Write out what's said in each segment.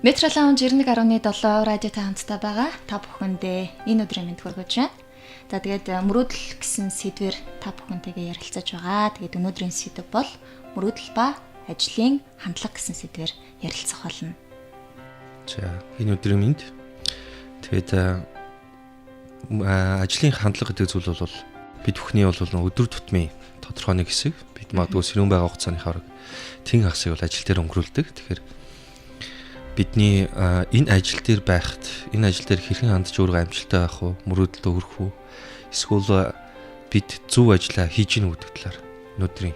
Metro Lounge 91.7 радиотой хамтдаа байгаа. Та бүхэндээ энэ өдрийн мэнд хүргэж байна. За, тэгээд мөрөөдөл гэсэн сэдвээр та бүхэнтэйгээ ярилцаж байгаа. Тэгээд өнөөдрийн сэдэв бол мөрөөдөл ба ажлын хандлага гэсэн сэдвээр ярилцах болно. За, энэ өдрийн мэнд. Тэгээд ажлын хандлага гэдэг зүйл бол бид бүхний бол өдөр тутмын тодорхой нэг хэсэг. Бид магадгүй сэрүүн байгаа хугацааны хорог тэн хагасыг бол ажил дээр өнгөрүүлдэг. Тэгэхээр бидний энэ ажил дээр байхад энэ ажил дээр хэрхэн хандж өөрийгөө амжилттай байх вэ? Мөрөөдөлдөө хүрэх үү? Эсвэл бид зөв ажлаа хийж гинэ гэдэг талаар өнөөдрийн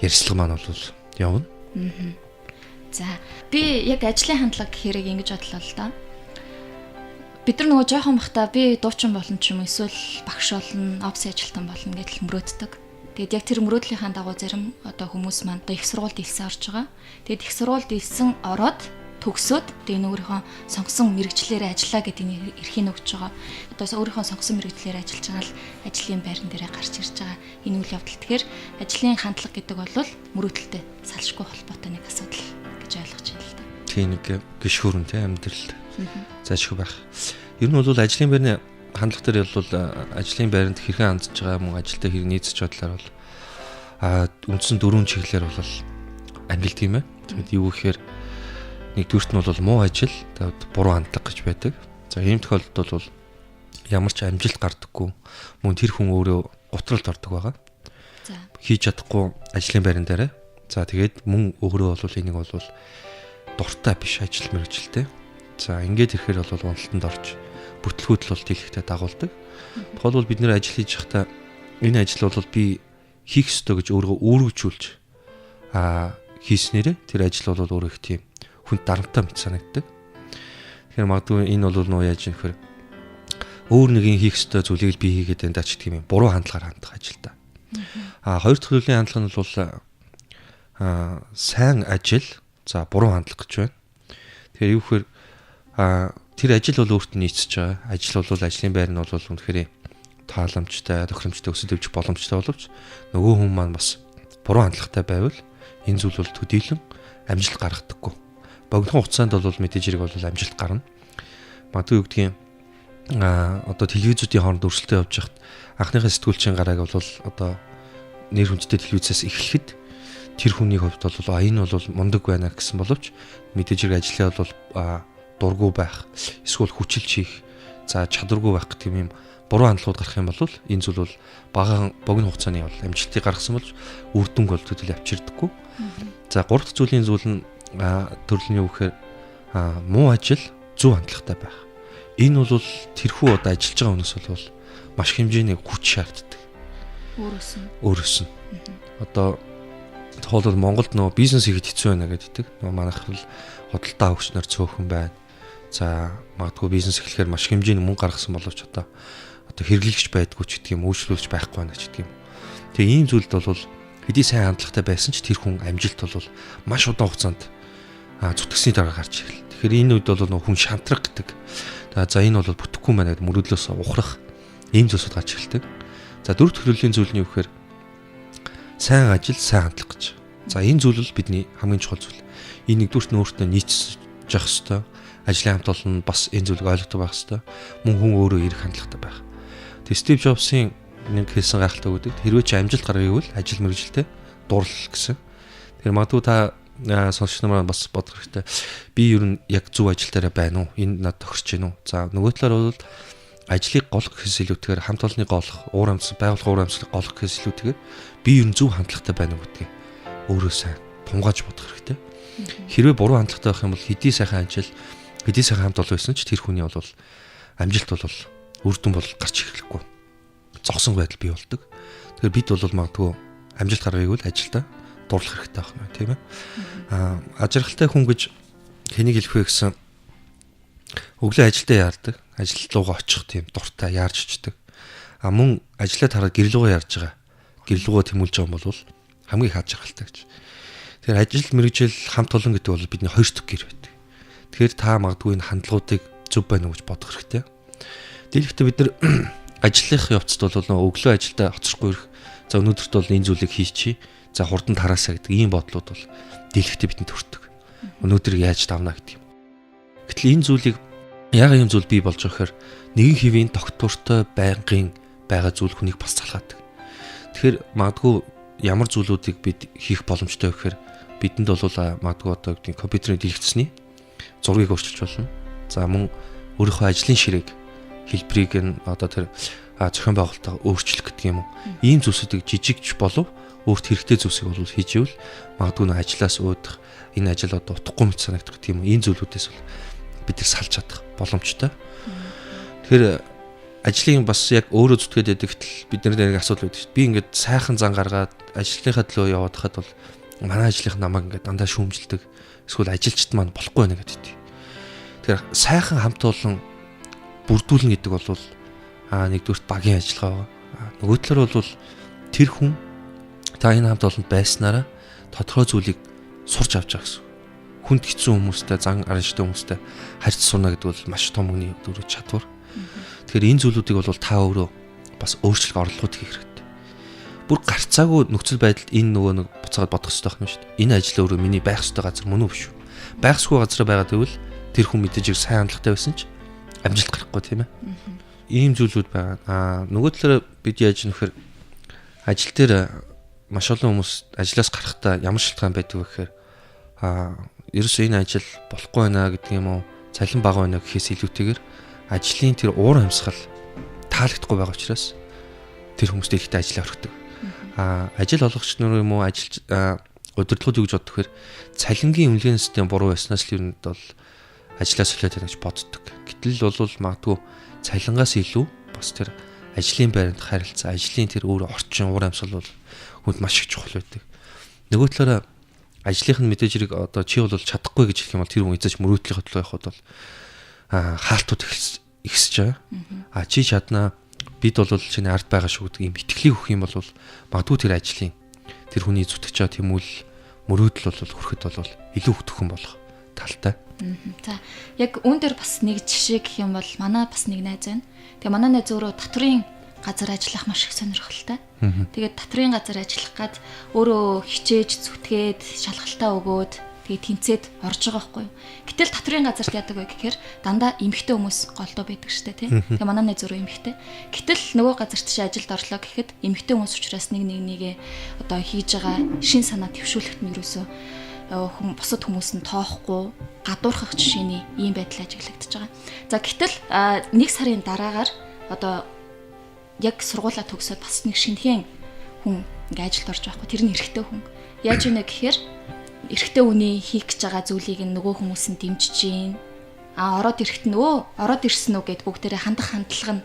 ярилцлага маань бол явна. За, би яг ажлын хандлага гэхээр ингэж бодлоо л доо. Бид нар нөгөө жоохон бахта би дуучин болно ч юм уу, эсвэл багш болно, офис ажилтан болно гэдэл мөрөөддөг. Тэгээд яг тэр мөрөөдлийнхаа дагуу зарим одоо хүмүүс маань одоо их сургуульд элсэн орж байгаа. Тэгээд их сургуульд элсэн ороод, төгсөөд, тэгээ өөрийнхөө сонгосон мэргэжлээрээ ажиллаа гэдэг нь эрхийг өгч байгаа. Одоо өөрийнхөө сонгосон мэргэжлээрээ ажиллаж байгаа л ажлын байран дээрээ гарч ирж байгаа энэ үйл явдал. Тэгэхээр ажлын хандлага гэдэг бол мөрөөдөлтэй салшгүй холбоотой нэг асуудал гэж ойлгож байна л да. Тийм, нэг гიშгүүрэн те амьдрал зайлшгүй байх. Ер нь бол ажлын байрны хандлага дээр бол ажлын байранд хэрхэн хандж байгаа, мөн ажилдаа хэрэг нийцэж байгаа талаар бол үндсэн дөрвөн чиглэлээр бол ангилдаг юм байна. Тэгэд юу гэхээр нэгдүгээрт нь бол муу ажил, тэгээд буруу хандлага гэж байдаг. За, ийм тохиолдолд бол ямар ч амжилт гардаггүй. Мөн тэр хүн өөрөө гутралд ордог байгаа. За. Хийж чадахгүй ажлын байран дээр. За, тэгээд мөн өөрөө бол энийг бол дуртай биш ажил мэргэжилтэй. За, ингээд ирэхээр бол уналтанд орж бүтлгүүдэл бол дийлэхтэй дагуулдаг. Тухайлбал, бид нэр ажил хийж байхдаа энэ ажил бол би хийх ёстой гэж өөрийгөө үүргэжүүлж хийснээрээ тэр ажил бол өөрөө их тийм хүнд дарамтаа мэт санагддаг. Тэгэхээр магадгүй энэ бол нөө яаж юм хэр өөр нэгэн хийх ёстой зүйлийг л би хийгээд байна даа ч гэх юм, буруу хандлагаар хандах ажилдаа. Хоёр дахь төрлийн хандлага нь бол сайн ажил, за, буруу хандлага гэж байна. Тэгэхээр юу гэхээр тэр ажил бол өөрт нь нийцэж байгаа. Ажил бол ажлын байр нь бол үнэхээр тааламжтай, тохиромжтой, өсөж дэвжих боломжтой боловч нөгөө хүн маань бас буруу хандлагатай байвал энэ зүйл бол төдийлөн амжилт гаргадаггүй. Богино хугацаанд бол мэдээж хэрэг бол амжилт гарна. Магадгүй юу гэдгийг одоо телевизүүдийн хооронд өрсөлдөө явж байхад анхныхаа сэтгүүлчийн гарааг бол одоо нэр хүндтэй телевизээс эхлэхэд тэр хүний хувьд бол энэ бол мундаг байна гэсэн боловч мэдээж хэрэг ажлаа бол дургүй байх, эсвэл хүчилж хийх, за, чадваргүй байх гэдэг юм буруу хандлагууд гарах юм бол энэ зүйл бол бага богино хугацааны бол амжилтыг гаргасан болж үр дүнг бол төдийл авчирдаггүй. За, гурав дахь зүйлийн зүйл нь төрөл нь юу гэхээр муу ажил, зөв хандлагатай байх. Энэ бол тэрхүү одоо ажиллаж байгаа хүнээс бол маш хэмжээний хүч шаарддаг. Өөрөөс нь. Өөрөөс нь. Одоо тухайлбал, Монголд нөгөө бизнес хийхэд хэцүү байна гэдэг. Нөгөө манайх бол худалдаа өгчнөр цөөхөн байна. За, магадгүй бизнес эхлэхээр маш хэмжээний мөнгө гаргасан боловч одоо хэрэглэгч байдгүй ч гэдэг юм, үйлчлүүлэгч байхгүй байна ч гэдэг юм. Тэгээ ийм зүйлд бол хэдий сайн хандлагатай байсан ч тэр хүн амжилт бол маш удаан хугацаанд зүтгэсний дараа гарч ирэл. Тэгэхээр энэ үед бол нөгөө хүн шантрах гэдэг. За, энэ бол бүтэхгүй байна гэдэг мөрөөдлөөс ухрах ийм зүйлсүүд гарч эхэлдэг. За, дөрөв төрлийн зүйл нь юу гэхээр сайн ажил, сайн хандлага гэж. За, энэ зүйл бол бидний хамгийн чухал зүйл. Энэ нэгдүгüрт нь өөртөө нийцж явах хэвээр, ажлын хамт олон нь бас энэ зүйлийг ойлгодог байх хэвээр. Мөн хүн өөрөө эрх хандлагатай байх. Тэгээ Стив Джобсын нэг хэлсэн гайхалтай үг гэдэг. Хэрвээ чи амжилт гаргахыг бол ажил мэргэжилтэд дурлал гэсэн. Тэгэхээр магадгүй та сонсогч нар бас бодох хэрэгтэй. Би ер нь яг зөв ажил дээр байна уу? Энэ надад тохирч байна уу? За, нөгөө талаар бол ажлыг голох гэхээс илүүтэйгээр хамт олонны голох, уур амьсгал, байгууллагын уур амьсгалыг голох гэхээс илүүтэйгээр би ер нь зөв хандлагатай байна уу гэдгийг өөрөө сайн тунгааж бодох хэрэгтэй. Хэрвээ буруу хандлагатай байх юм бол хэдий сайхан ажил, хэдий сайхан хамт олон байсан ч тэр хүний бол амжилт бол үр дүн бол гарч ирэхгүй. Зогсон байдал бий болдог. Тэгэхээр бид бол магадгүй амжилт гаргахыг бол ажилдаа дурлах хэрэгтэй байх нь, тийм ээ. Ажиргалтай хүн гэж хэнийг хэлэх вэ гэсэн, өглөө ажилдаа яардаг, ажил руугаа очих тийм дуртай, яарч очдог. А мөн ажлаа тараад гэр лүүгээ ярьж байгаа. Гэр лүүгээ тэмүүлж байгаа юм бол хамгийн их аз жаргалтай гэж. Тэгэхээр ажил мэргэжил, хамт олон гэдэг бол бидний хоёр дахь гэр байдаг. Тэгэхээр та магадгүй энэ хандлагуудыг зөв байна уу гэж бодох хэрэгтэй. Дийлэхдээ бид нар ажлынх явцад бол өглөө ажилдаа хоцрохгүй ирэх. За, өнөөдөрт бол энэ зүйлийг хийчихье. За, хурдан тараасаа гэдэг ийм бодлууд бол дийлэхдээ бидэнд төрдөг. Өнөөдөр яаж давна гэдэг юм. Гэтэл энэ зүйлийг яг ийм зүйл бий болж байгаа гэхээр нэгэн хэвийн тогтвортой байнгын байгаа зүйл хүнийг бас залгаадаг. Тэгэхээр магадгүй ямар зүйлүүдийг бид хийх боломжтой вэ гэхээр бидэнд бол магадгүй одоо гэдэг компьютерийн дэлгэцний зургийг өөрчилж болно. За мөн өөрийнхөө ажлын ширээг хэлбэрийг нь одоо тэр зохион байгуулалтаа өөрчлөх гэдэг юм уу. Ийм зүйлсүүдийг жижигч болов өөрт хэрэгтэй зүйлсийг бол хийж ивэл магадгүй нөө ажлаас уудах энэ ажил одоо утгагүй мэт санагдах гэдэг юм уу. Энэ зүйлүүдээс бол бид нар салж чадах боломжтой. Тэгэхээр ажлын бас яг өөрөө зүтгээд байдаг гэтэл бид нар нэг асуудал байдаг шүү дээ. Би ингээд сайхан зан гаргаад ажлынхаа төлөө яваад хахад бол манай ажлынх намайг ингээд дандаа шүүмжилдэг. Эсвэл ажилчид маань болохгүй байна гэдэг. Тэгэхээр сайхан хамт олон бүрдүүлнэ гэдэг бол нэгдүгürt багийн ажиллагаа байгаа. Нөгөө талаар бол тэр хүн та энэ хамт олонд байснараа тодорхой зүйлийг сурч авч байгаа гэсэн. Хүнд хэцүү хүмүүстэй, зан аранштай хүмүүстэй харьц сурна гэдэг бол маш том хүний дөрөв чадвар. Тэгэхээр энэ зүйлүүдийг бол та өөрөө бас өөрчлөх орлогод хийх хэрэгтэй. Бүр гарцаагүй нөхцөл байдалд энэ нөгөө нэг буцаагаад бодох хэрэгтэй байх юм шүү дээ. Энэ ажил өөрөө миний байх ёстой газар мөн үү биш үү? Байх ёсгүй газар байгаа гэвэл тэр хүн мэдээж сайн хандлагатай байсан ч амжилт гарахгүй тийм ээ. Ийм зүйлүүд байгаа. Нөгөө талаараа бид яаж нөхөр ажил дээр маш олон хүмүүс ажлаас гарахдаа ямар шалтгаан байдаг вэ гэхээр ерөөсөө энэ ажил болохгүй байна гэдэг юм уу, цалин бага байна гэхээс илүүтэйгээр ажлын тэр уур амьсгал таалагдахгүй байгаа учраас тэр хүмүүст ихтэй ажиллаа орхидог. Ажил олгогч нар юм уу, ажил удирдлагууд юу гэж боддог вэхээр цалингийн үнэлгээний систем буруу байснаас л ер нь бол ажлаа солиод байна гэж боддог. Гэтэл бол магадгүй цалингаас илүү бас тэр ажлын байранд харилцаа, ажлын тэр өөр орчин, уур амьсгал бол хүнд маш их чухал байдаг. Нөгөө талаараа ажлынх нь мэдээж хэрэг одоо чи бол чадахгүй гэж хэлэх юм бол тэр хүн эзэж мөрөөдлийн хөтлөө явахад бол хаалтууд ихсэж байгаа. Чи чаднаа, бид бол чиний ард байгаа шүү гэдэг ийм итгэлийг өгөх юм бол магадгүй тэр ажлын тэр хүний зүтгэж байгаа тэмүүл мөрөөдөл бол хүрэхэд бол илүү хөтөхөн болох талтай. За яг үүн дээр бас нэг жишээ гэх юм бол манай бас нэг найз байна. Тэгээ манай найз өөрөө татврын газар ажиллах маш их сонирхолтой. Тэгээд татврын газар ажиллах гад өөрөө хичээж зүтгээд шалгалтаа өгөөд тэгээд тэнцээд орж байгаа байхгүй юу. Гэтэл татврын газарт яадаг вэ гэхээр дандаа эмэгтэй хүмүүс голдоо байдаг штэ тий. Тэгээ манай найз өөрөө эмэгтэй. Гэтэл нөгөө газарт чи ажилд орлоо гэхэд эмэгтэй хүмүүс учраас нэг нэг нэгээ одоо хийж байгаа шин санаа төвшүүлэхэд нь ерөөсөө бусад хүмүүс нь тоохгүй гадуурхах жишээний ийм байдал ажиглагдаж байгаа. За гэтэл нэг сарын дараагаар одоо яг сургуулаа төгсөөд бас нэг шинэхэн хүн ингээ ажилд орж байгаа хгүй. Тэр нь эрэгтэй хүн. Яаж вэ гэхээр эрэгтэй хүний хийх гэж байгаа зүйлийг нь нөгөө хүмүүс нь дэмжиж гин. Ороод ирэхэд нь ороод ирсэн үү гэд бүгдээрээ хандах хандлага нь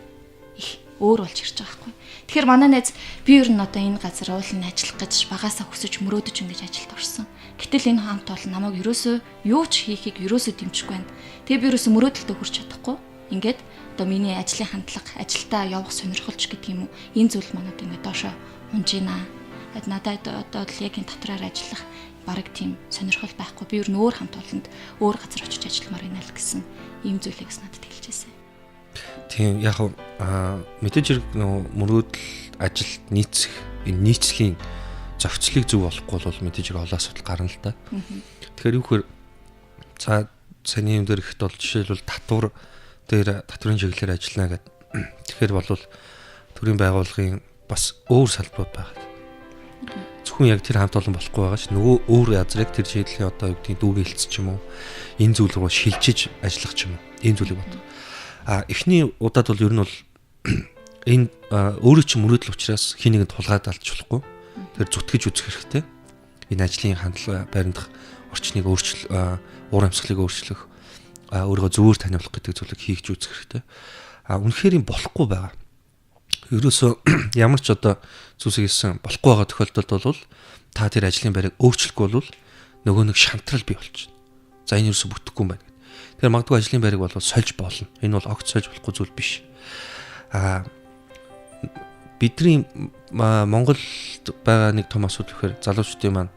их өөр болж ирж байгаа хгүй. Тэгэхээр манай найз би ер нь одоо энэ газар уулын ажиллах гэж багасаа хүсэж мөрөөдөж ингэж ажилд орсон. Гэтэл энэ хамт олон намайг ерөөсөө юу ч хийхийг ерөөсөө дэмжихгүй байна. Тэгээ би ерөөсөө мөрөөдөлтөд хүрч чадахгүй. Ингээд одоо миний ажлын хандлага, ажилдаа явах сонирхолч гэдэг юм уу. Энэ зүйл манад ингээд доошо унж гинэ. Надад одоо л яг энэ татраар ажиллах бараг тийм сонирхол байхгүй. Би ер нь өөр хамт олонд өөр газар очиж ажилламаар байна л гэсэн ийм зүйлийг бас надад хэлж байсан. Тийм яг мэдээж хэрэг нөгөө мөрөөдөл ажилд нийцэх энэ нийцлийн зохицлыг зөв болохгүй бол мэдээж хэрэг олон асуудал гарна л да. Тэгэхээр юу гэхээр за саний юм дээр ихэд бол жишээлбэл татвар дээр татврын чиглэлээр ажиллана гэдэг. Тэгэхээр бол төрийн байгууллагын бас өөр салбарууд байгаа. Зөвхөн яг тэр хамт олон болохгүй байгаа ч нөгөө өөр газрыг тэр чиглэлийн одоо юу гэдгийг дүүгээ хэлц ч юм уу энэ зүйл рүү шилжиж ажиллах ч юм уу ийм зүйлийг бод. Эхний удаад бол ер нь бол энэ өөрөө ч мөрөөдөл учраас хин нэгэнд тулгаад алж болохгүй. Тэр зүтгэж үзэх хэрэгтэй. Энэ ажлын хандлага байрандах орчныг өөрчлөх, уур амьсгалыг өөрчлөх, өөрийгөө зөвөр таниулах гэдэг зүйлийг хийж үзэх хэрэгтэй. Үнэхээр юм болохгүй байгаа. Ерөөсөө ямар ч одоо зүйлсийг хийсэн болохгүй байгаа тохиолдолд бол та тэр ажлын байрыг өөрчлөхгүй бол нөгөө нэг шантрал бий болчихно. За энэ ерөөсөө бүтэхгүй юм байна гэдэг. Тэгэхээр магадгүй ажлын байрыг бол сольж болно. Энэ бол огт сольж болохгүй зүйл биш. Бидний Монголд байгаа нэг том асуудал гэхээр залуучдын маань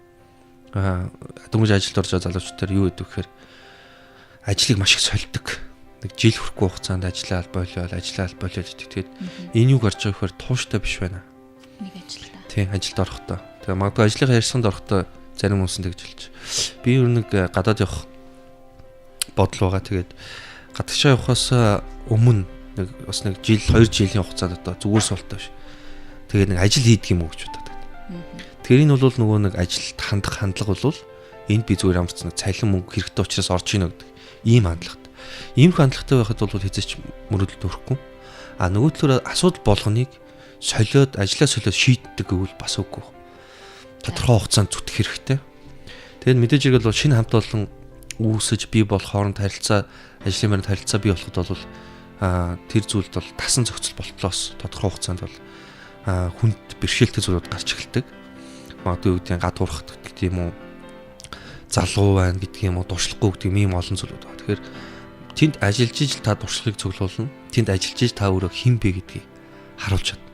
дөнгөж ажилд орж байгаа залуучууд юу гэдэг вэхээр ажлыг маш их сольдог. Нэг жил хүрэхгүй хугацаанд ажиллаа болиол, ажиллаа болиол гэдэг. Тэгээд энэ юу гарч байгаа вэхээр тууштай биш байна. Нэг ажилдаа. Тийм, ажилд орохдоо. Тэгээ магадгүй ажлынхаа ярьсанд орохдоо зарим хүмүүс нь тэгж хэлж. Би ер нь нэг гадаад явах бодол байгаа. Тэгээд гадагшаа явахаас өмнө нэг бас нэг жил 2 жилийн хугацаанд одоо зүгээр суултаа биш. Тэгээд нэг ажил хийдэг юм уу гэж боддог. Тэгэхээр энэ бол нөгөө нэг ажилд хандах хандлага бол энд би зүгээр ямар ч нэг цалин мөнгө хэрэгтэй учраас орж ийнө гэдэг ийм хандлагатай. Ийм хандлагатай байхад бол хэзээ ч мөрөөдөлд хүрэхгүй. А нөгөө талаараа асуудал болгоныг солиод ажлаа солиод шийддэг гэвэл бас үгүй. Тодорхой хугацаанд зүтгэх хэрэгтэй. Тэгээд мэдээж хэрэг бол шинэ хамт олон үүсэж бий болох хооронд харилцаа, ажлын байранд харилцаа бий болоход бол тэр зүйлд бол тасан зохицол болтлоос тодорхой хугацаанд бол хүнд бэрхшээлтэй зүйлүүд гарч эхэлдэг. Магадгүй юу гэдгийг гадуурхах гэдэг юм уу, залуу байна гэдэг юм уу, туршлахгүй гэдэг юм ийм олон зүйлүүд байна. Тэгэхээр тэнд ажиллаж ижил та туршлагыг цуглуулна. Тэнд ажиллаж иж та өөрөө хэн бэ гэдгийг харуулж чадна.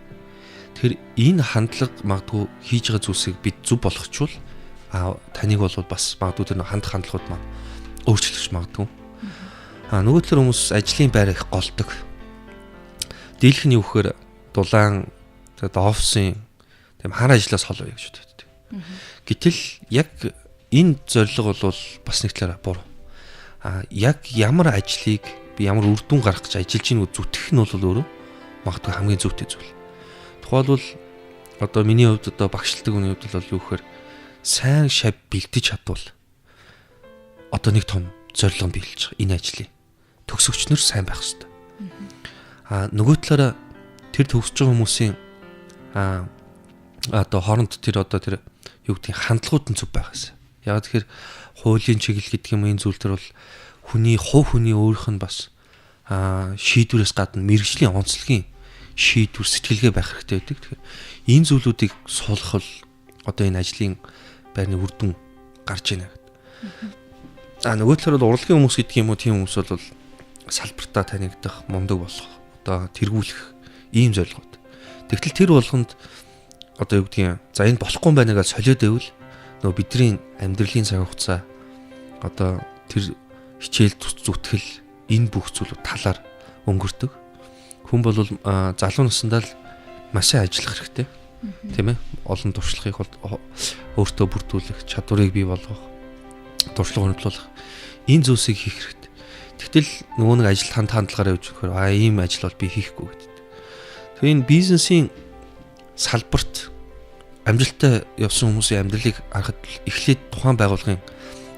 Тэгэхээр энэ хандлага магадгүй хийж байгаа зүйлсийг бид зөв болгочвол таныг бол бас магадгүй тэр хандах хандлагууд маань өөрчлөгдөж магадгүй. Нөгөө талаар хүмүүс ажлын байр их голдог. Дийлэх нь юу гэхээр дулаан тэгээд офисын тийм хар ажлаас хол байя гэж боддог. Гэтэл яг энэ зорилго бол бас нэг талаараа буруу. Яг ямар ажлыг би ямар үр дүн гаргах гэж ажиллаж ийн үү зүтгэх нь бол өөрөө магадгүй хамгийн зүйтэй зүйл. Тухайлбал одоо миний хувьд одоо багшилдаг хүний хувьд бол юу гэхээр сайн шав бэлдэж чадвал одоо нэг том зорилго биелж байгаа энэ ажлыг төгсөгчнөр сайн байх хэрэгтэй. Нөгөө талаараа тэр төгсөж байгаа хүмүүсийн одоо хооронд тэр одоо тэр юу гэдгийг хандлагууд нь зөв байх гэсэн. Яг тэгэхээр хуулийн чиглэл гэдэг юм энэ зүйл төр бол хүний хувь хүний өөрөх нь бас шийдвэрээс гадна мэргэжлийн онцлогийн шийдвэр сэтгэлгээ байх хэрэгтэй байдаг. Тэгэхээр энэ зүйлүүдийг суулгах бол одоо энэ ажлын байрны үр дүн гарч ийнэ гэдэг. Нөгөө талаар бол урлагийн хүмүүс гэдэг юм уу тийм хүмүүс бол салбартаа танигдах, мундаг болох, одоо тэргүүлэх ийм зорилгод. Тэгтэл тэр болгонд одоо юу гэдгийг за энэ болохгүй юм байна гэж солиод байвал нөгөө бидний амьдралын цаг хугацаа одоо тэр хичээл зүтгэл энэ бүх зүйлүүд талаар өнгөрдөг. Хүн бол залуу насндаа л маш сайн ажиллах хэрэгтэй. Тийм ээ? Олон туршлагыг өөртөө бүрдүүлэх, чадварыг бий болгох, туршлага хөндлөх энэ зүйлсийг хийх хэрэгтэй. Тэгтэл нөгөө нэг ажил хандлагаараа явж өгөхөөр ийм ажил бол би хийхгүй гэдэг. Тэгэхээр энэ бизнесийн салбарт амжилттай явсан хүмүүсийн амьдралыг харахад эхлээд тухайн байгууллагын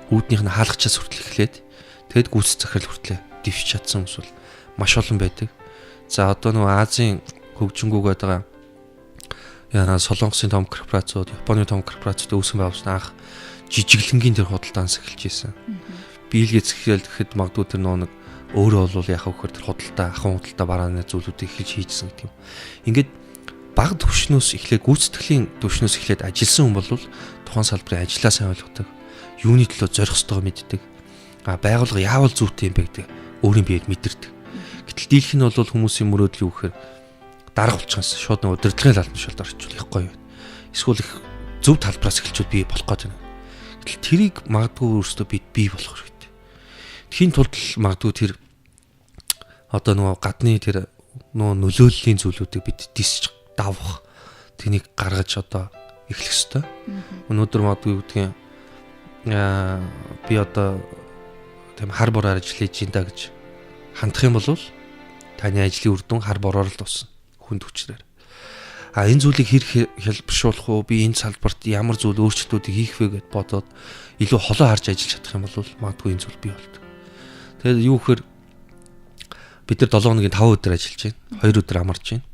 үүднийх нь хаалгачаас хүртэл эхлээд тэгэд гүйцэтгэх захирал хүртэл дэвшиж чадсан хүмүүс бол маш олон байдаг. За одоо нөгөө Азийн хөгжингүүг байгаа Солонгосын том корпорациуд, Японы том корпорациуд үүсгэн байгуулсан анх жижиглэнгийн тэр худалдаанаас эхэлж ийсэн. Бийл Гейтс гэхэд магадгүй тэр нөгөө нэг өөрөө бол яхав гэхээр тэр худалдаа, ахын худалдаа барааны зүйлүүдийг эхэлж хийжсэн гэдэг юм. Ингээд баг түвшнөөс эхлээд гүйцэтгэлийн түвшнөөс эхлээд ажилласан хүн бол тухайн салбарын ажлаа сайн ойлгодог. Юуны төлөө зорих ёстойгоо мэддэг. Байгууллага яавал зүйтэй юм бэ гэдэг өөрийн биед мэдэрдэг. Гэтэл дийлэх нь бол хүмүүсийн мөрөөдөл юу гэхээр дарга болчихсон шууд нэг удирдлагын албан тушаалд орчвол их гоё. Эсвэл их зөв талбараас эхэлчихвэл би болох гээд байна. Гэтэл тэрийг магадгүй өөрөөсөө бид бий болох хэрэгтэй. Тхийн тулд магадгүй тэр одоо нөгөө гадны тэр нөгөө нөлөөллийн зүйлүүдийг бид дисж давах тэнийг гаргаж одоо эхлэх ёстой. Өнөөдөр магадгүй юу гэдгийг би одоо тийм хар бороор ажиллаж чинь да гэж хандах юм бол таны ажлын үр дүн хар бороор л дуусна хүнд хүчрээр. Энэ зүйлийг хэр хэлбэршүүлэх үү? Би энэ салбарт ямар зүйл өөрчлөлтүүдийг хийх вэ гэд бодоод илүү холоо харж ажиллаж чадах юм бол магадгүй энэ зүйл бий болдог. Тэгээд юу гэхээр бид нар 7 хоногийн 5 өдөр ажиллаж байна. 2 өдөр амарч байна.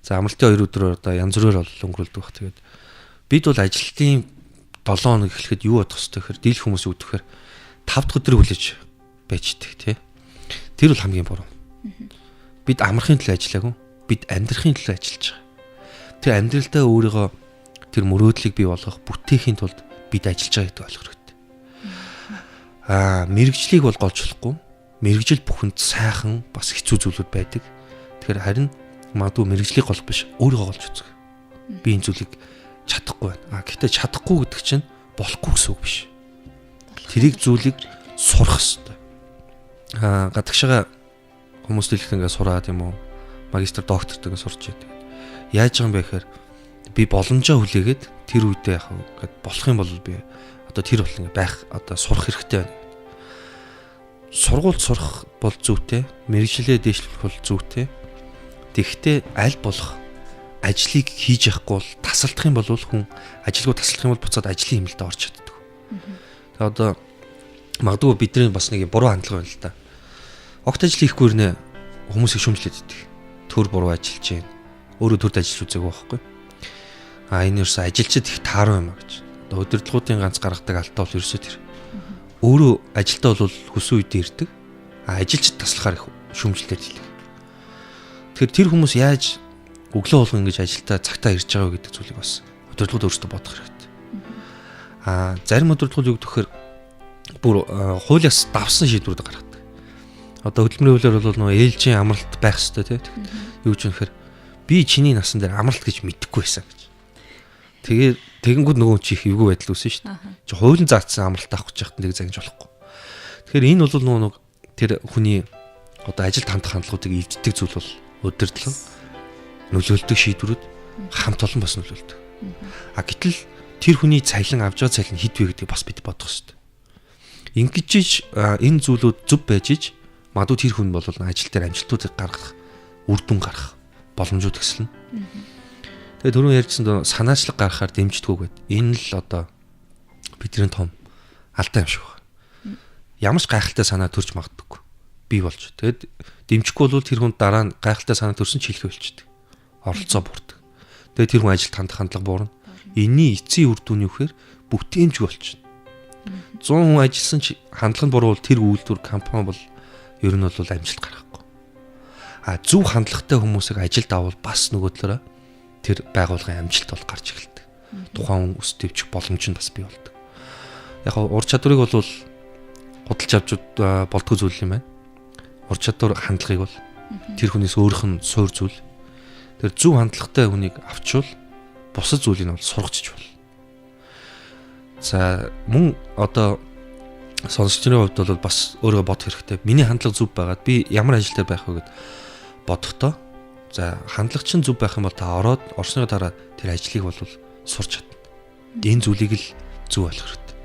За амралтын 2 өдрөөр одоо янз бүрээр бол өнгөрүүлдэг баг. Тэгээд бид бол ажилтны 7 хоног эхлэхэд юу бодох ёстой гэхээр дийлэх хүмүүс юу гэхээр 5 дахь өдрийг хүлээж байждаг тий. Тэр бол хамгийн буруу. Бид амрахын төлөө ажиллаагүй. Бид амьдрахын төлөө ажиллаж байгаа. Тэр амьдралдаа өөрийгөө тэр мөрөөдлийг бий болгох бүтээхийн тулд бид ажиллаж байгаа гэдэг ойлгох хэрэгтэй. Мэргэжлийг бол голж болохгүй. Мэргэжил бүхэнд сайхан бас хэцүү зүйлүүд байдаг. Тэгэхээр харин магадгүй мэргэжлийг голох биш, өөрийгөө голж үзэх. Би энэ зүйлийг чадахгүй байна. Гэхдээ чадахгүй гэдэг чинь болохгүй гэсэн үг биш. Тэрийг зүйлийг сурах хэрэгтэй. Гадагшаага хүмүүс дэлхийд ингээд сураад юм уу? Магистр, докторт ингээд сурч байдаг. Яаж байгаа юм бэ гэхээр би боломжоо хүлээгээд тэр үедээ яг ингээд болох юм бол би одоо тэр бол ингээд байх одоо сурах хэрэгтэй байна. Сургуульд сурах бол зүйтэй, мэргэжлээ дээшлэх бол зүйтэй. Тэгэхдээ аль болох ажлыг хийж явахгүй бол тасалдах юм бол хүн ажилгүй тасалдах юм бол буцаад ажлын хэмнэлтэд орж чаддаг. Тэгээ одоо магадгүй бидний бас нэг буруу хандлага байна л да. Огт ажил хийхгүй ирнэ хүмүүсийг шүмжлээд идэх. Төр буруу ажиллаж байна. Өөрөө төрд ажиллаж үзээгүй байхгүй. А энэ ерөөсөө ажилчид их тааруу юм а гэж. Одоо удирдлагуудын ганц гаргадаг алдаа бол ерөөсөө тэр. Өөрөө ажилдаа бол хүссэн үедээ ирдэг. А ажилчид таслахаар их шүмжлээд хэлдэг. Тэгэхээр тэр хүмүүс яаж өглөө болгон ингэж ажилдаа цагтаа ирж байгаа вэ гэдэг зүйлийг бас удирдлагууд өөрсдөө бодох хэрэгтэй. А зарим удирдлагууд юу гэхээр бүр хуулиас давсан шийдвэрүүд гаргадаг. Одоо хөдөлмөрийн хуулиар бол нөгөө ээлжийн амралт байх ёстой тий. Юу гэж юм гэхээр би чиний насан дээр амралт гэж мэдэхгүй байсан гэж. Тэгээд тэгэнгүүт нөгөө чи их эвгүй байдал үүснэ шүү дээ. Чи хуулийн заасан амралт авах гэж яхад нэг загнаж болохгүй. Тэгэхээр энэ бол нөгөө нэг тэр хүний одоо ажилд хандах хандлагуудыг эвддэг зүйл бол удирдлага, нөлөөлдөг шийдвэрүүд хамт олон бас нөлөөлдөг. А гэтэл тэр хүний цалин авч байгаа цалин хэд вэ гэдгийг бас бид бодох хэрэгтэй. Ингэж иж энэ зүйлүүд зөв байж иж магадгүй тэр хүн бол ажил дээр амжилтуудыг гаргах, үр дүн гаргах боломжууд өсөлнө. Тэгээ түрүүн ярьжсэн санаачлаг гаргахаар дэмждэггүй гэд. Энэ л одоо бидний том алдаа юм шиг байна. Ямар ч гайхалтай санаа төрж магадгүй. Бий болж. Тэгэд дэмжихгүй бол тэр хүн дараа нь гайхалтай санаа төрсөн ч хэлэхээ болчихдог. Оролцоо буурдаг. Тэгээд тэр хүн ажилд хандах хандлага буурна. Энийний эцсийн үр дүн юу гэхээр бүтээмжгүй болчихно. 100 хүн ажилласан ч хандлага нь буруу бол тэр үйлдвэр компани бол ер нь бол амжилт гаргахгүй. А зөв хандлагатай хүмүүсийг ажилд авал бас нөгөө талаараа тэр байгууллагын амжилт бол гарч эхэлдэг. Тухайн хүн өс дэвжих боломж нь бас бий болдог. Яг ур чадварыг бол худалж авч болдгоо зүйл юм байна. Ур чадвар хандлагыг бол тэр хүнээс өөрөх нь суур зүйл. Тэр зөв хандлагатай хүнийг авчвал бусад зүйлийг нь бол сургачж бол. За мөн одоо сонсогчдын хувьд бол бас өөрийгөө бодох хэрэгтэй. Миний хандлага зөв байгаад би ямар ажил дээр байх вэ гэд бодохдоо за хандлага чинь зөв байх юм бол та ороод орсны дараа тэр ажлыг бол сурч чадна. Энэ зүйлийг л зөв болох хэрэгтэй.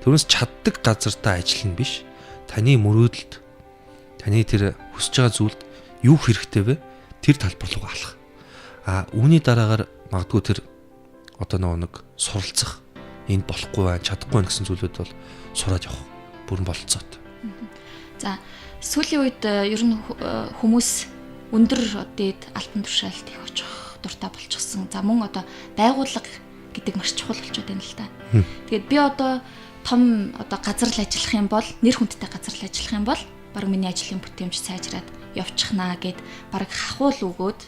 Түүнээс чаддаг газар та ажиллана биш. Таны мөрөөдөлд, таны тэр хүсэж байгаа зүйлд юу хэрэгтэй вэ? Тэр талбар руу алах. А үүний дараагаар магадгүй тэр одоо нөгөө нэг суралцах энд болохгүй байна, чадахгүй байна гэсэн зүйлүүд бол сураад явах бүрэн бололцоотой. За сүүлийн үед ер нь хүмүүс өндөр дээд албан тушаалд их очих дуртай болчихсон. За мөн одоо байгууллага гэдэг маш чухал болчиход байна л да. Тэгээд би одоо том одоо газар л ажиллах юм бол нэр хүндтэй газар л ажиллах юм бол баг миний ажлын бүтээмж сайжраад явчихнаа гэд баг хахуул өгөөд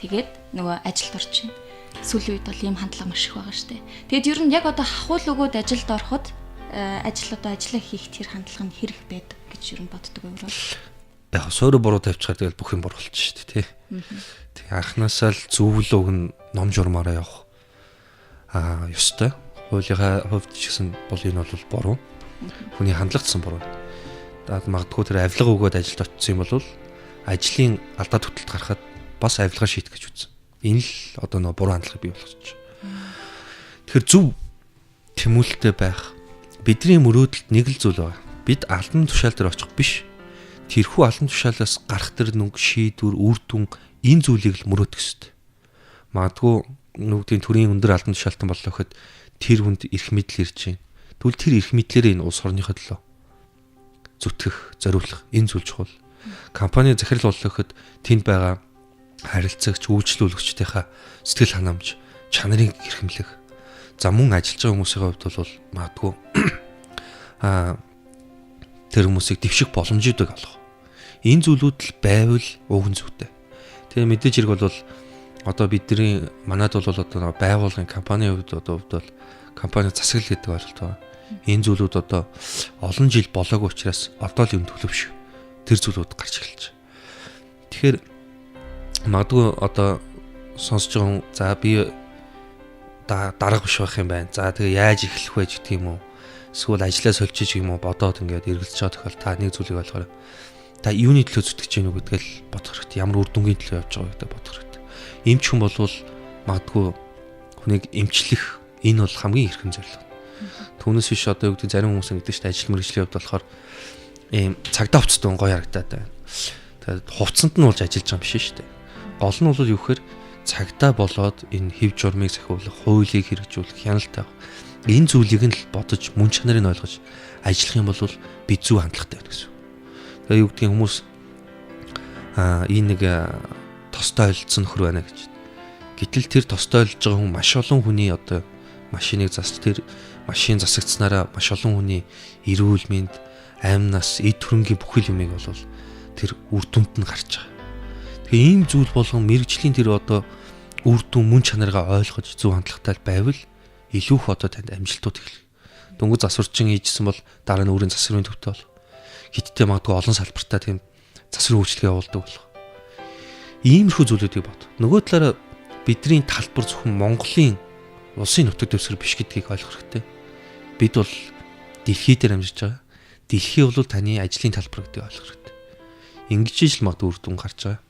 тэгээд нөгөө ажилд орж байна. Сүүлийн үед бол ийм хандлага маш их байгаа штэ. Тэгээд ер нь яг одоо хахуул өгөөд ажилд ороход ажил одоо ажиллаа хийх тэр хандлага нь хэрэг байдаг гэж ер нь боддог өөрөө. Яг суур буруу тавьчихаар тэгэл бүх юм буруу болчих шүү дээ, тий. Тэг анхнаасаа л зөвлө өгн ном журмаараа явах ёстой. Хуулийнхаа хувьд ч гэсэн бол энэ бол буруу. Хүний хандлагатсан буруу. Магадгүй тэр авилга өгөөд ажилд очсон юм бол ажлын алдаа төтөлд гарахад бас авилгаа шийдэх гэж үзсэн. Энэ л одоо нөө буруу хандлагыг бий болгож. Тэгэхээр зөв тэмүүлэлтэй байх. Бидний мөрөөдөлд нэг л зүйл байгаа. Бид албан тушаал дээр очих биш. Тэрхүү албан тушаалаас гарах тэр нүг шийдвэр, үр дүн энэ зүйлийг л мөрөөдөх ёстой. Магадгүй нүгдийн төрийн өндөр албан тушаалтан боллоо гэхэд тэр хүнд эрх мэдэл ирж байна. Тэгвэл тэр эрх мэдлээрээ энэ улс орныхоо төлөө зүтгэх, зориулах энэ зүйл чухал. Компани захирал боллоо гэхэд тэнд байгаа харилцагч, үйлчлүүлэгчдийнхаа сэтгэл ханамж, чанарыг эрхэмлэх. За мөн ажиллаж байгаа хүмүүсийн хувьд бол магадгүй тэр хүмүүсийг дэвших боломжуудыг олох. Энэ зүйлүүд л байвал уг нь зүйтэй. Тэгээ мэдээж хэрэг бол одоо бидний манад бол одоо байгууллагын компанийн хувьд одоо хувьд бол компани засаглал гэдэг ойлголт байна. Энэ зүйлүүд одоо олон жил болоогүй учраас одоо л юм төлөвш тэр зүйлүүд гарч эхэлж байна. Тэгэхээр магадгүй одоо сонсож байгаа хүн за би дарга биш байх юм байна. За тэгээ яаж эхлэх вэ гэдэг юм уу? Эсвэл ажлаа сольж юм уу бодоод ингээд эргэлзэж байгаа тохиол та нэг зүйлийг ойлгохоор та юуны төлөө зүтгэж гэнэ үү гэдгээл бодох хэрэгтэй. Ямар үр дүнгийн төлөө явж байгаа гэдэг бодох хэрэгтэй. Эмч хүн болвол магадгүй хүнийг эмчлэх энэ бол хамгийн эрхэм зорилго. Түүнээс биш одоо юу гэдэг зарим хүмүүс ингэдэг шүү дээ ажил мэргэжлийн хувьд болохоор Ийм цагдаа хувцастай хүн гоё харагдаад байна. Тэгээд хувцсанд нь болж ажиллаж байгаа юм биш шүү дээ. Гол нь бол юу гэхээр цагдаа болоод энэ хэв журмыг сахиулах, хуулийг хэрэгжүүлэх, хяналт тавих энэ зүйлийг нь л бодож мөн чанарыг ойлгож ажиллах юм бол би зөв хандлагатай байна гэсэн. Тэгээ юу гэдгийг хүмүүс энэ нэг тостой ойлцсон нөхөр байна гэж. Гэтэл тэр тостой ойлж байгаа хүн маш олон хүний одоо машиныг засч тэр машин засагдсанараа маш олон хүний эрүүл мэнд, амь нас, эд хөрөнгийн бүхэл юмыг бол тэр үр дүнд нь гарч байгаа. Тэгээ ийм зүйл болгон мэрэгжлийн тэр одоо үр дүн мөн чанаргаа ойлгож зөв хандлагатай байвал илүү их одоо танд амжилтууд эхлэх. Дөнгөж засварчин хийжсэн бол дараа нь өөрийн засварын төвтэй болох. Хиттэй магадгүй олон салбартаа тийм засварын үйлчилгээ явуулдаг болох. Иймэрхүү зүйлүүдийг бод. Нөгөө талаараа бидний талбар зөвхөн Монголын улсын нутаг дэвсгэр биш гэдгийг ойлгох хэрэгтэй. Бид бол дэлхий дээр амьдарч байгаа. Дэлхий бол таны ажлын талбар гэдгийг ойлгох хэрэгтэй. Ингэж ижил магадгүй үр дүн гарч байгаа.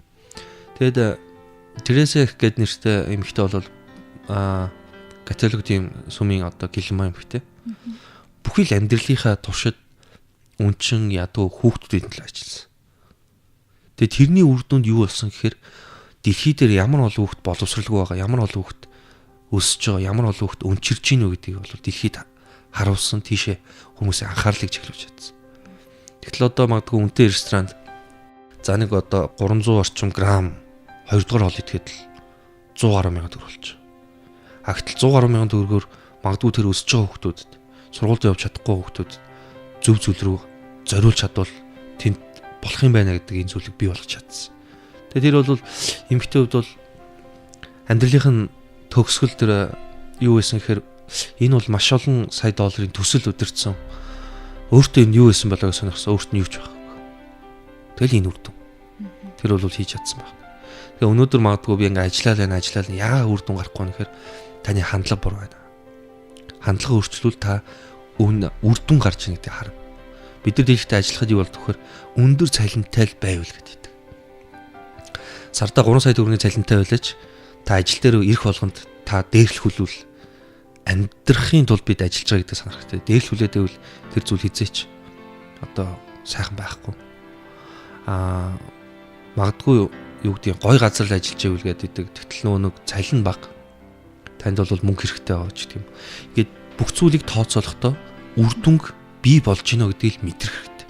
Тэгэд Тереза их гээд нэртэй эмэгтэй бол католик тийм сүмийн одоо гэлмаа эмэгтэй. Бүхий л амьдралынхаа туршид үнчин ядуу хүүхдүүдийн төлөө ажилласан. Тэгээ тэрний үр дүнд юу болсон гэхээр дэлхий дээр ямар олон хүүхд боловсралгүй байгаа, ямар олон хүүхд өсөж байгаа, ямар олон хүүхд өнчирж гинүү гэдгийг бол дэлхийд харуулсан, тийшээ хүмүүсийн анхаарлыг чиглүүлж чадсан. Тэгтэл одоо магадгүй үнэтэй ресторанд за нэг одоо 300 орчим грамм 2 дугаар хоол идэхэд л 100 гаруй мянган төгрөг болчих. А гэтэл 100 гаруй мянган төгрөгөөр магадгүй тэр өсөж байгаа хүүхдүүдэд сургуульд явж чадахгүй хүүхдүүдэд зөв зүйл рүү зориулж чадвал тэнд болох юм байна гэдэг энэ зүйлийг бий болгож чадсан. Тэгээ тэр бол эмэгтэй хувьд бол амьдралынх нь төгсгөл тэр юу байсан гэхээр энэ бол маш олон сая долларын төсөл өдөрцөн. Өөртөө энэ юу байсан болоо гэж сонирхсон. Өөрт нь юу ч байхгүй. Тэгэл энэ үр дүн. Тэр бол хийж чадсан байна. Тэгээ өнөөдөр магадгүй би ингээ ажиллаа л байна, ажиллаа л яагаад үр дүн гарахгүй нэхэр таны хандлага буруу байна. Хандлага өөрчлөвл та үр дүн гарч ийн гэдгийг харна. Бид нар дэлхийд ажиллахад юу болдог вөхөр өндөр цалинтай л байвал гэдэг. Сардаа 3 сая төгрөгийн цалинтай байлаач та ажил дээр ирэх болгонд та дээрлэхүүлвэл амьдрахын тулд бид ажиллаж байгаа гэдэг санах хэрэгтэй. Дээрлэхүүлээд байвал тэр зүйл хизээч одоо сайхан байхгүй. Магадгүй юу гэдгийг гой газар л ажиллаж байвал гэдэг. Тэгтэл нөгөө нэг цалин бага. Танд бол мөнгө хэрэгтэй байгаа ч гэдэг юм. Ингээд бүх зүйлийг тооцоолохдоо үр дүнг бий болж гинэ гэдгийг л мэдрэх хэрэгтэй.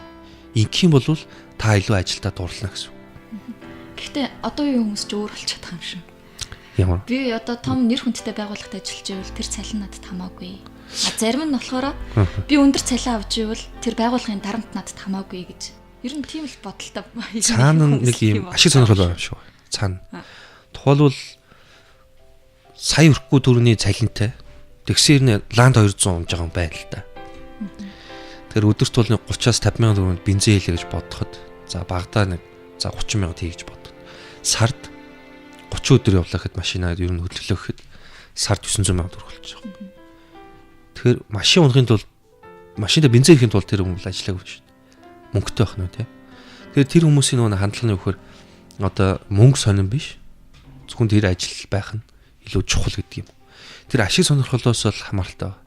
Ингэх юм бол та илүү ажилдаа дурлана гэсэн. Гэхдээ одоо үеийн хүмүүс ч өөр болчиход байгаа юм шиг. Ямар? Би одоо том нэр хүндтэй байгууллагад ажиллаж байвал тэр цалин надад хамаагүй. А зарим нь болохоор би өндөр цалин авч ивэл тэр байгууллагын дарамт надад хамаагүй гэж. Ер нь тийм л бодолтой. Цаана нэг юм ашиг сонирхол байгаа юм шиг байна. Цаана. Тухайлбал сая өрөхгүй төгрөгийн цалинтай тэгсээр нь ланд 200 унж байгаа юм байна л да. Тэгэхээр өдөрт бол 30-аас 50 мянган төгрөг бензин хийлээ гэж бодоход за багадаа нэг за 30 мянга тий гэж бодоход сард 30 өдөр явлаа гэхэд машинаа ер нь хөдлөлөө гэхэд сард 900 мянга төгрөг болчих. Тэгэхээр машин унахын тулд машиндаа бензин хийхин тулд тэр хүн бол ажиллаагүй шүү дээ. Мөнгөтэй байх нь тий. Тэгэхээр тэр хүмүүсийн нөгөө хандлага нь өгөхөр одоо мөнгө сонирн биш. Зөвхөн тэр ажил байх нь илүү чухал гэдэг юм. Тэр ашиг сонирхолоос л хамааралтай байна.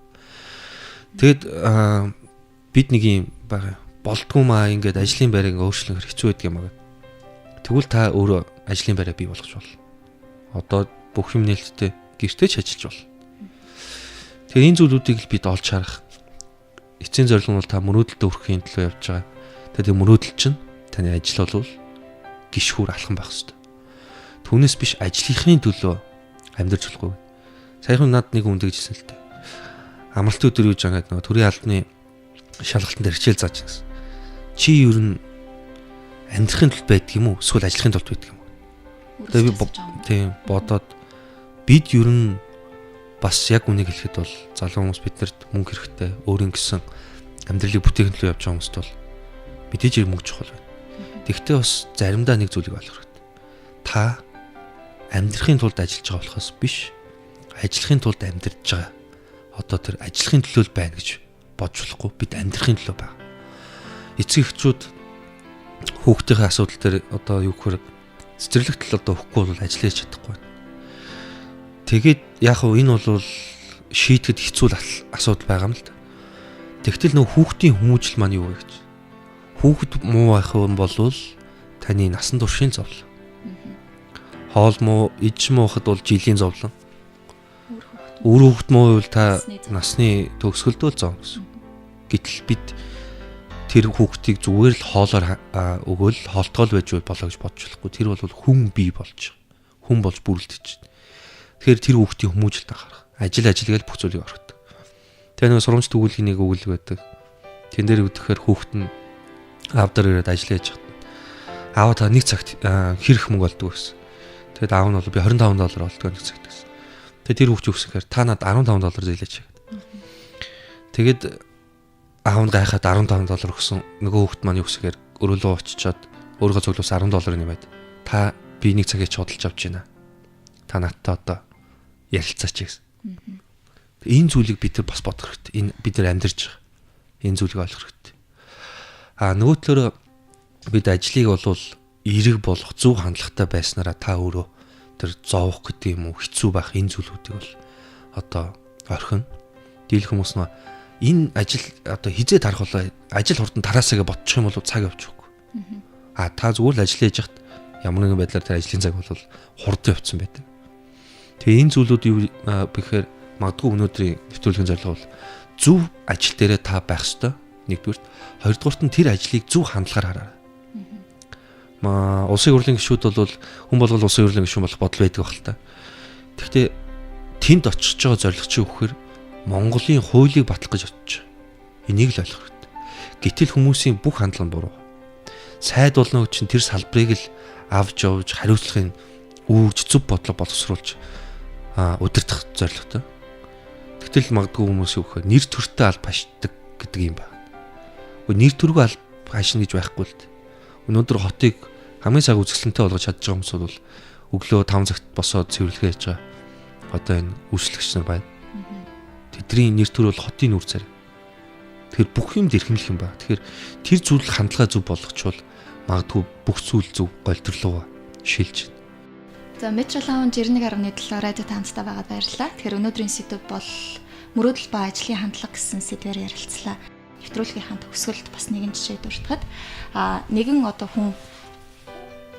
Тэгэд бид нэг юм байгаа. Болдгоо маа ингээд ажлын байрыг өөрчлөх хэцүү байдаг юм аа. Тэгвэл та өөрөө ажлын байраа бий болгож болно. Одоо бүх юм нээлттэй гэртээ ч ажиллаж болно. Тэгэхээр энэ зүйлүүдийг л бид олж харах. Эцсийн зорилго нь бол та мөрөөдөлтөд хүрэхийн төлөө явж байгаа. Тэгэхээр мөрөөдөл чинь таны ажил бол гიშгүүр алхам байх хэрэгтэй. Түүнээс биш ажлынхын төлөө амьдарч болохгүй. Саяхан над нэг хүн тэгжсэн л дээ. Амралтын өдөр юу гэж байгаа нөгөө төрийн албаны шалгалтын дээр хичээл зааж гэсэн. Чи ер нь амьдрахын тулд байдаг юм уу? Эсвэл ажиллахын тулд байдаг юм уу? Тэгээ би тийм бодоод бид ер нь бас яг үнийг хэлэхэд бол залуу хүмүүс биднэрт мөнгө хэрэгтэй. Өөрийн гэсэн амьдралыг бүтээхин төлөө явж байгаа хүмүүст бол мэдээж мөнгө чухал байна. Тэгвэл бас заримдаа нэг зүйлийг ойлгох хэрэгтэй. Та амьдрахын тулд ажиллаж байгаа болохоос биш ажиллахын тулд амьдарч байгаа. Одоо тэр ажиллахын төлөө л байна гэж бодж болохгүй. Бид амьдрахын төлөө байгаа. Эцэг эхчүүд хүүхдийнхээ асуудал дээр одоо юу гэхээр цэцэрлэгт л одоо өгөхгүй бол ажиллаж чадахгүй байна. Тэгээд яг хөө энэ бол шийдэхэд хэцүү асуудал байгаа юм л да. Тэгтэл нөх хүүхдийн хүмүүжил маань юу вэ гэж. Хүүхэд муу байх юм бол таны насан туршийн зовлон. Хоол муу, иж муухад бол жилийн зовлон. Үр хүүхэд муу байвал та насны төгсгөлдөө л зовно гэсэн. Гэтэл бид тэр хүүхдийг зүгээр л хоолоор өгөөл хоолтгоол байж болоо гэж бодож болохгүй. Тэр бол хүн бий болж, хүн болж бүрэлдэж байна. Тэгэхээр тэр хүүхдийн хүмүүжилт анхаарах. Ажил ажил гэж бүх зүйлийг орхидог. Тэгээ нэг сурамж төгүүлгийн нэг өгүүлэг байдаг. Тэн дээр үдэхээр хүүхд нь аав дээр ирээд ажил хийж хат. Аав та нэг цагт хэрэх мөнгө олдог гэсэн. Тэгэд аав нь бол би 25 доллар олдог нэг цагт гэсэн. Тэгээд тэр хүүхд өгсөхээр та надад 15 доллар зээлээч гэдэг. Тэгээд аав нь гайхаад 15 доллар өгсөн. Нөгөө хүүхд маань юу гэсэхээр өрөөлөө очичоод өөрийнхөө цуглуулсан 10 доллар нэмээд та би нэг цагийг ч худалж авч байна. Та надтай одоо ярилцаач гэсэн. Энэ зүйлийг бид нар бас бодох хэрэгтэй. Энэ бид нар амьдарч байгаа. Энэ зүйлийг ойлгох хэрэгтэй. А нөгөө төлөөрөө бид ажлыг болвол эерэг болох зөв хандлагатай байснараа та өөрөө тэр зовох гэдэг юм уу хэцүү байх энэ зүйлүүдийг бол одоо орхино. Дийлэх хүмүүс нь энэ ажил одоо хизээ тарах болоо ажил хурдан тараасаа гэж бодчих юм бол цаг явчихгүй. А та зүгээр л ажил хийж яхад ямар нэгэн байдлаар тэр ажлын цаг бол хурдан явцсан байдаг. Тэгээ энэ зүйлүүд юу бэхээр магадгүй өнөөдрийн нэвтрүүлгийн зорилго бол зөв ажил дээрээ та байх ёстой. Нэгдүгürt, хоёрдугаарт нь тэр ажлыг зөв хандлагаар хараарай. Маа улсын хурлын гишүүд бол хүн болгол улсын хурлын гишүүн болох бодол байдаг байх л та. Тэгэхдээ тэнд очиж байгаа зорилго чи өгөхөр Монголын хуулийг батлах гэж очиж байгаа. Энийг л ойлгох хэрэгтэй. Гэтэл хүмүүсийн бүх хандлага нь буруу. Сайд болно чинь тэр салбарыг л авч явж хариуцлагын үүрж зөв бодлого боловсруулж удирдах зорилготой. Гэтэл магадгүй хүмүүс юу гэхээр нэр төртөө аль пашдаг гэдэг юм байна. Нэр төргөө аль хашна гэж байхгүй л дээ. Өнөөдөр хотыг хамгийн сайн үзэсгэлэнтэй болгож чадж байгаа хүмүүс бол өглөө 5 цагт босоод цэвэрлэгээ хийж байгаа. Одоо энэ үйлчлэгч нар байна. Тэдний нэр төр бол хотын нүр царай. Тэгэхээр бүх юмд эрхэмлэх юм ба. Тэгэхээр тэр зүйл хандлага зөв болгочвол магадгүй бүх зүйл зөв голдрлоо шилж. За Metro Lounge 91.7 радио таамттай байгаад баярлалаа. Тэгэхээр өнөөдрийн сэдэв бол мөрөөдөл ба ажлын хандлага гэсэн сэдвээр ярилцлаа. Нэвтрүүлгийнхаа төгсгөлд бас нэгэн жишээ дуртахад нэгэн одоо хүн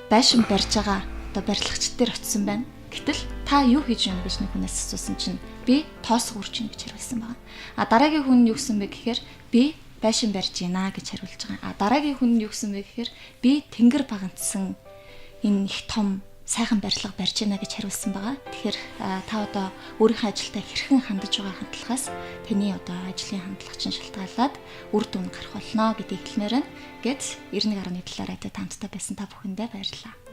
байшин барьж байгаа одоо барилгачид дээр очисон байна. Гэтэл та юу хийж байна гэж нэг хүнээс асуусан чинь би тоос гүрж байна гэж хариулсан байна. А дараагийн хүн нь юу гэсэн бэ гэхээр би байшин барьж байна гэж хариулж байгаа. А дараагийн хүн нь юу гэсэн бэ гэхээр би тэнгэр баганцсан энэ их том сайхан барилга барьж байна гэж хариулсан байгаа. Тэгэхээр та одоо өөрийнхөө ажилдаа хэрхэн хандаж байгаа хандлагаас таны одоо ажлын хандлага чинь шалтгаалаад үр дүн гарах болно гэдгийг хэлмээр байна. Гэт 91.7 радио таамттай байсан та бүхэндээ баярлалаа.